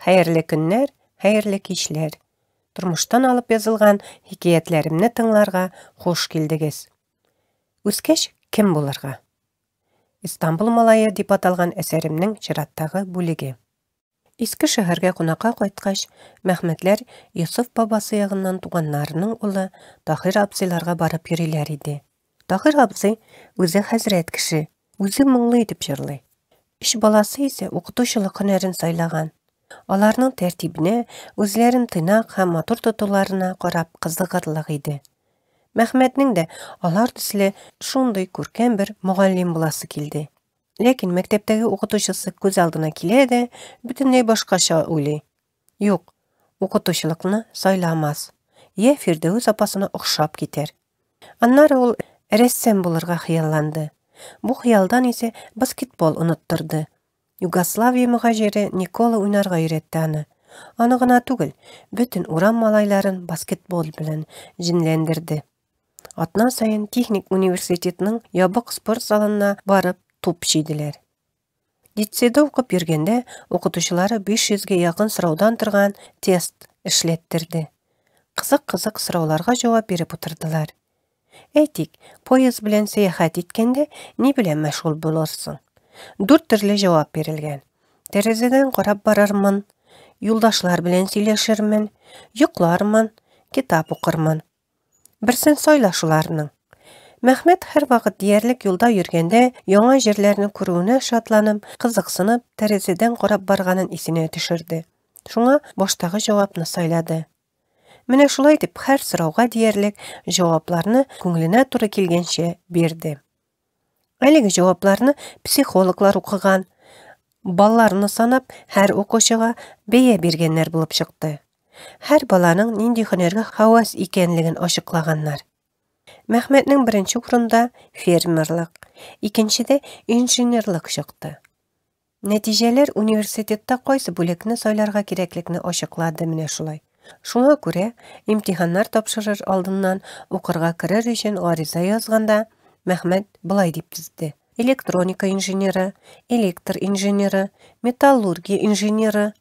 Хәерле көннәр, хәерле кичләр. Тормыштан алып язылган хикәятләремне тыңларга хуш килдегез. Үскәч кем булырга? Истанбул малае дип аталган әсәремнең чираттагы бүлеге. Иске шәһәргә кунакка кайткач, Мәхмәтләр Йосыф бабасы ягыннан туганнарының улы Таһир абзыйларга барып йөриләр иде. Таһир абзый үзе хәзрәт кеше, үзе моңлы итеп җырлый. Өч баласы исә укытучылык һөнәрен сайлаган. Аларның тәртибенә, үзләрен тыйнак һәм матур тотуларына карап кызыгырлык иде. Мәхмәтнең дә алар төсле шундый күркәм бер мөгаллим буласы килде. Ләкин мәктәптәге укытучысы күз алдына килә дә, бөтенләй башкача уйлый. Юк, укытучылыкны сайламас. Йә Фирдәвес апасына охшап китәр. Аннары ул рәссам булырга хыялланды. Бу хыялдан исә баскетбол оныттырды. Югославия мөһаҗире Никола уйнарга өйрәтте аны. Аны гына түгел, бөтен урам малайларын баскетбол белән җенләндерде. Атна саен техник университетның ябык спорт залына барып туп чөйделәр. Лицейда укып йөргәндә укытучылары 500 гә якын сораудан торган тест эшләттерде. Кызык-кызык сорауларга җавап биреп утырдылар. Әйтик, поезд белән сәяхәт иткәндә ни белән мәшгуль булырсың? Дүрт төрле җавап бирелгән. Тәрәзәдән карап барырмын, юлдашлар белән сөйләшермен, йоклармын, китап укырмын. Берсен сайла шуларның. Мәхмәт һәрвакыт диярлек юлда йөргәндә яңа җирләрне күрүенә шатланып, кызыксынып, тәрәзәдән карап барганын исенә төшерде. Шуңа баштагы җавапны сайлады. Менә шулай дип һәр сорауга диярлек җавапларны күңеленә туры килгәнчә бирде. Әлеге җавапларны психологлар укыган, балларны санап, һәр укучыга бәя биргәннәр булып чыкты. Һәр баланың нинди һөнәргә һәвәс икәнлеген ачыклаганнар. Мәхмәтнең беренче урында фермерлык, икенчедә инженерлык чыкты. Нәтиҗәләр университетта кайсы бүлекне сайларга кирәклекне ачыклады менә шулай. Шуңа күрә имтиханнар тапшырыр алдыннан укырга керер өчен гариза язганда Мәхмәт болай дип тезде: электроника инженеры, электр инженеры, металлургия инженеры.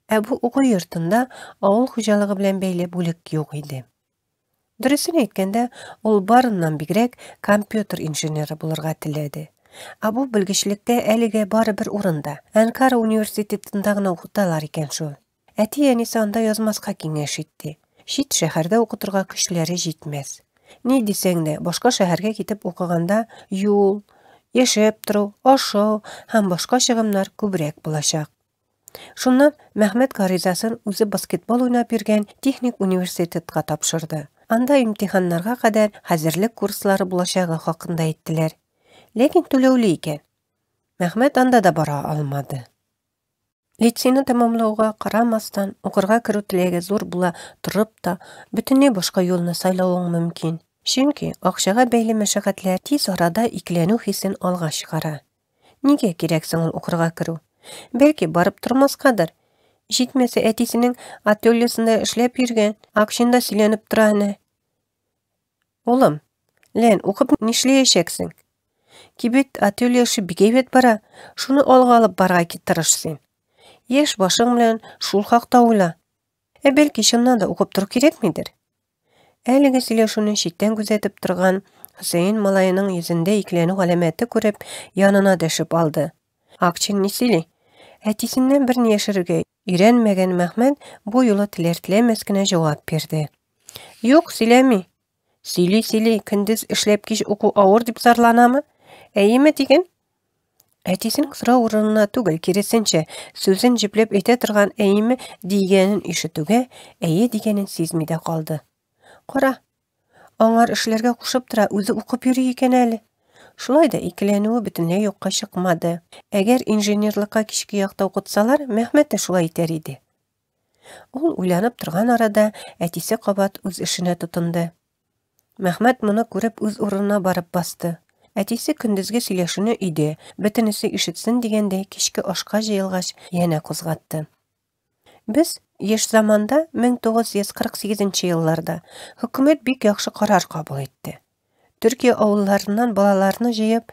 Ә бу уку йортында авыл хуҗалыгы белән бәйле бүлек юк иде. Дөресен әйткәндә, ул барыннан бигрәк компьютер инженеры булырга теләде. Ә бу белгечлеккә әлегә бары бер урында, Анкара университетында гына укыталар икән шул. Әти-әнисе анда язмаска киңәш итте. Чит шәһәрдә укытырга көчләре җитмәс. Ни дисәң дә, башка шәһәргә китеп укыганда юл, яшәп тору, ашау һәм башка чыгымнар күбрәк булачак. Шуннан Мәхмәт гаризасын үзе баскетбол уйнап йөргән техник университетка тапшырды. Анда имтиханнарга кадәр хәзерлек курслары булачагы хакында әйттеләр. Ләкин түләүле икән. Мәхмәт анда да бара алмады. Лицейны тәмамлауга карамастан, укырга керү теләге зур була торып та, бөтенләй башка юлны сайлавың мөмкин. Чөнки акчага бәйле мәшәкатьләр тиз арада икеләнү хисен алга чыгара. Нигә кирәк соң ул укырга керү? Бәлки, барып тормаскадыр? Җитмәсә, әтисенең ательесында эшләп йөргән, Акчинда сөйләнеп тора әнә. Улым, Лән, укып нишләячәксең? Кибет ателье эше бик әйбәт бара, шуны алга алып барырга тырыш син. Яшь башың белән шул хакта уйла. Ә бәлки, чыннан да укып тору кирәкмидер? Әлеге сөйләшүне читтән күзәтеп торган Хөсәен малаеның йөзендә икеләнү галәмәте күреп, янына дәшеп алды. Акчин ни сөйли? Әтисеннән берни яшерергә өйрәнмәгән Мәхмәт бу юлы теләр-теләмәс кенә җавап бирде. Юк, сөйләми. Сөйли-сөйли, көндез эшләп кич уку авыр дип зарланамы? Әйеме диген? Әтисенең сорау урынына түгел, киресенчә, сүзен җөпләп әйтә торган әйеме дигәнен ишетүгә, әйе дигәнен сизми дә калды. Кара, аңар эшләргә кушып тора, үзе укып йөри икән әле. Шулай да икеләнүе бөтенләй юкка чыкмады. Әгәр инженерлыкка кичке якта укытсалар, Мәхмәт тә шулай итәр иде. Ул уйланып торган арада әтисе кабат үз эшенә тотынды. Мәхмәт моны күреп үз урынына барып басты. Әтисе көндезге сөйләшүне өйдә, бөтенесе ишетсен дигәндәй, кичке ашка җыелгач, янә кузгатты. Без яшь заманда, 1948 нче елларда, хөкүмәт бик яхшы карар кабул итте. Төркия авылларыннан балаларны җыеп,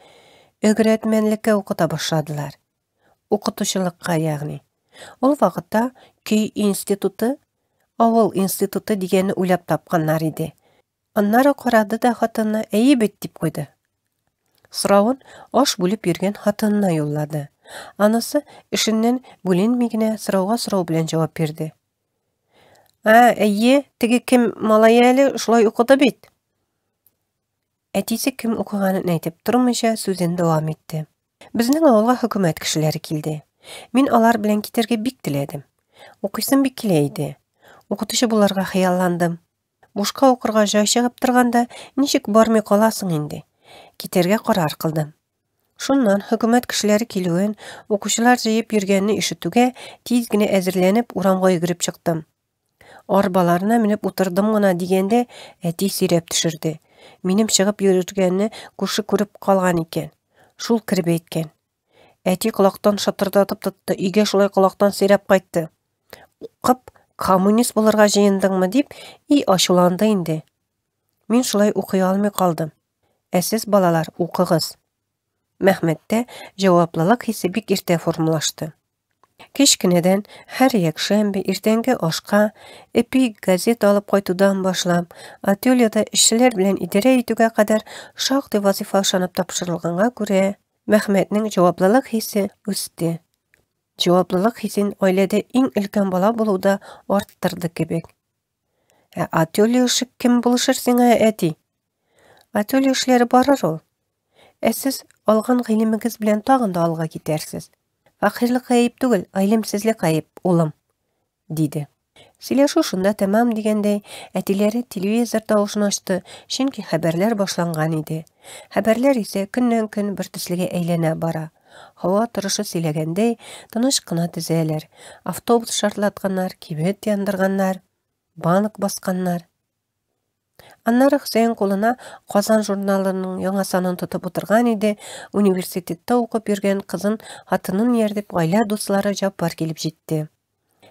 өгрәтмәнлеккә укыта башладылар. Укытучылыкка, ягъни. Ул вакытта көй институты, авыл институты дигәнне уйлап тапканнар иде. Аннары карады да хатынына, әйе бит, дип куйды. Соравын аш бүлеп йөргән хатынына юллады. Анысы эшеннән бүленми генә сорауга сорау белән җавап бирде. Ә, әйе, теге кем малае әле шулай укыды бит. Әтисе кем укыганын әйтеп тормыйча сүзен дәвам итте. Безнең авылга хөкүмәт кешеләре килде. Мин алар белән китәргә бик теләдем. Укыйсым бик килә иде. Укытучы булырга хыялландым. Бушка укырга җай чыгып торганда, ничек бармый каласың инде? Китәргә карар кылдым. Шуннан хөкүмәт кешеләре килүен, укучылар җыеп йөргәнне ишетүгә, тиз генә әзерләнеп, урамга йөгереп чыктым. Арбаларына менеп утырдым гына дигәндә, әти сөйрәп төшерде. Минем чыгып йөргәнне күрше күреп калган икән. Шул кереп әйткән. Әти колактан шатырдатып тотты, өйгә шулай колактан сөйрәп кайтты. Укып, коммунист булырга җыендыңмы дип, и ачуланды инде. Мин шулай укый алмый калдым. Ә сез, балалар, укыгыз. Мәхмәттә җаваплылык хисе бик иртә формалашты. Кечкенәдән һәр якшәмбе иртәнге ашка эпи газета алып кайтудан башлап, ательеда эшчеләр белән идарә итүгә кадәр шактый вазифа ышанып тапшырылганга күрә, Мәхмәтнең җаваплылык хисе үсте. Җаваплылык хисен гаиләдә иң өлкән бала булу да арттырды кебек. Ә ателье эше кем булышыр сиңа, әти? Ателье эшләре барыр ул. Ә сез алган гыйлемегез белән тагын да алга китәрсез. Фәкыйрьлек гаеп түгел, гыйлемсезлек гаеп, улым, диде. Сөйләшү шунда тәмам дигәндәй, әтиләре телевизор тавышын ачты, чөнки хәбәрләр башланган иде. Хәбәрләр исә көннән-көн бер төслегә әйләнә бара. Һава торышы сөйләгәндәй, тыныч кына тезәләр. Автобус шартлатканнар, кибет яндырганнар, банк басканнар. Аннары Хөсәен кулына Казан журналының яңа санын тотып утырган иде, университетта укып йөргән кызын хатынын ияртеп гаилә дуслары Җаббар килеп җитте.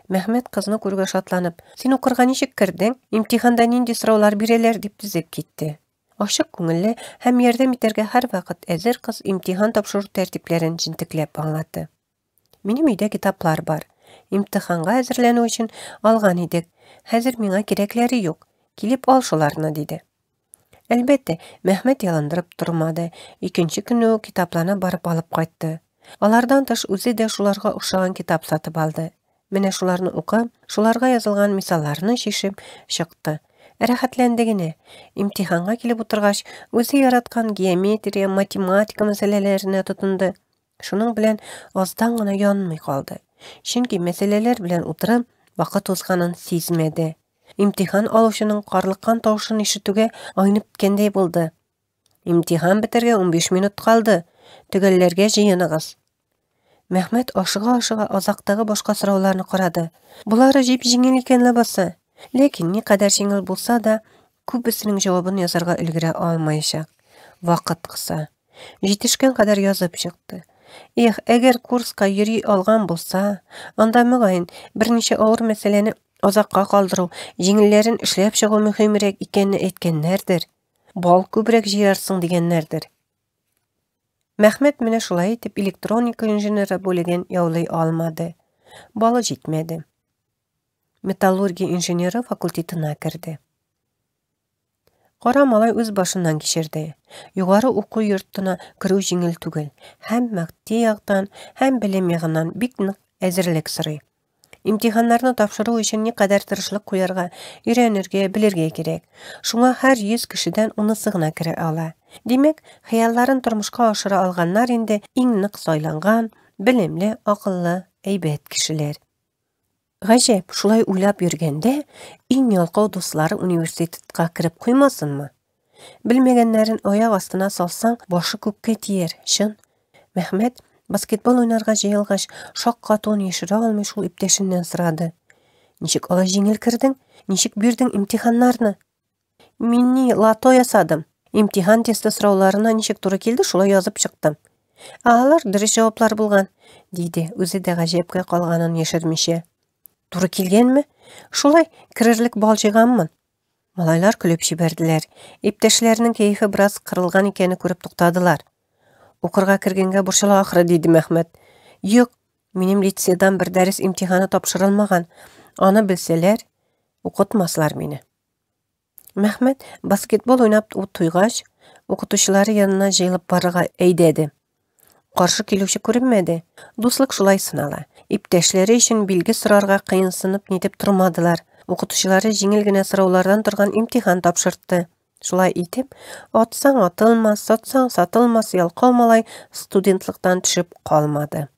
Мәхмәт кызны күрүгә шатланып, "Син укырга ничек кердең? Имтиханда нинди сораулар бирәләр?" дип тезеп китте. Ачык күңелле һәм ярдәм итәргә һәрвакыт әзер кыз имтихан тапшыру тәртипләрен җентекләп аңлатты. Минем өйдә китаплар бар. Имтиханга әзерләнү өчен алган идек. Хәзер миңа кирәкләре юк. Килеп ал шуларны, диде. Әлбәттә, Мәхмәт ялындырып тормады. Икенче көнне үк китапларны барып алып кайтты. Алардан тыш үзе дә шуларга охшаган китап сатып алды. Менә шуларны укып, шуларга язылган мисалларны чишеп чыкты. Рәхәтләнде генә. Имтиханга килеп утыргач, үзе яраткан геометрия, математика мәсьәләләренә тотынды. Шуның белән аздан гына янмый калды. Чөнки мәсьәләләр белән утырып, вакыт узганын сизмәде. Имтихан алучының карлыккан тавышын ишетүгә айнып киткәндәй булды. Имтихан бетәргә 15 минут калды. Төгәлләргә җыеныгыз. Мәхмәт ашыга-ашыга азактагы башка сорауларны карады. Болары җип-җиңел икән ләбаса. Ләкин никадәр җиңел булса да, күбесенең җавабын язарга өлгерә алмаячак. Вакыт кыса. Җитешкән кадәр язып чыкты. Эх, әгәр курска йөри алган булса, анда мөгаен берничә авыр мәсьәләне озакка калдыру, җиңелләрен эшләп чыгу мөһимрәк икәнне әйткәннәрдер. Бал күбрәк җыярсың дигәннәрдер. Мәхмәт менә шулай итеп электроника инженеры бүлеген яулый алмады. Балы җитмәде. Металлургия инженеры факультетына керде. Кара малай үз башыннан кичерде. Югары уку йортына керү җиңел түгел. Һәм матди яктан, һәм белем ягыннан бик нык әзерлек сорый. Имтиханнарны тапшыру өчен никадәр тырышлык куярга, өйрәнергә, белергә кирәк. Шуңа һәр 100 кешедән унысы гына керә ала. Димәк, хыялларын тормышка ашыра алганнар инде иң нык сайланган, белемле, акыллы, әйбәт кешеләр. Гаҗәп, шулай уйлап йөргәндә, иң ялкау дуслары университетка кереп куймасынмы? Белмәгәннәрен аяк астына салсаң, башы күккә тияр, чын. Мәхмәт, баскетбол уйнарга җыелгач, шаккатуын яшерә алмый шул иптәшеннән сорады. Ничек алай җиңел кердең? Ничек бирдең имтиханнарны? Мин ни, лото ясадым. Имтихан тесты сорауларына ничек туры килде, шулай язып чыктым. Ә алар дөрес җаваплар булган, диде, үзе дә гаҗәпкә калганын яшермичә. Туры килгәнме? Шулай, керерлек бал җыйганмын. Малайлар көлеп җибәрделәр. Иптәшләренең кәефе бераз кырылган икәнне күреп туктадылар. Укырга кергәнгә борчыла ахры, диде Мәхмәт. Юк, Минем лицейдан бер дәрес имтиханы тапшырылмаган. Аны белсәләр, укытмаслар мине. Мәхмәт баскетбол уйнап туйгач, укытучылары янына җыелып барырга әйдәде. Каршы килүче күренмәде. Дуслык шулай сынала. Иптәшләре өчен билге сорарга кыенсынып нитеп тормадылар. Укытучылары җиңел генә сораулардан торган имтихан тапшыртты. Шулай итеп, атсаң атылмас, сатсаң сатылмас ялкау малай студентлыктан төшеп калмады.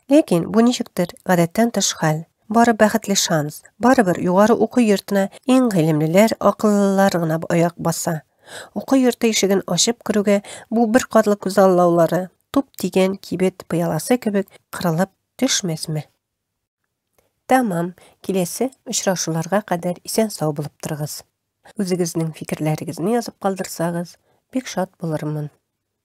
Ләкин бу ничектер гадәттән тыш хәл. Бары бәхетле шанс. Барыбер югары уку йортына иң гыйлемлеләр, акыллылар гына аяк баса. Уку йорты ишеген ачып керүгә бу беркатлы күзаллаулары туп тигән кибет пыяласы кебек кырылып төшмәсме? Тәмам, киләсе очрашуларга кадәр исән-сау булып торыгыз. Үзегезнең фикерләрегезне язып калдырсагыз, бик шат булырмын.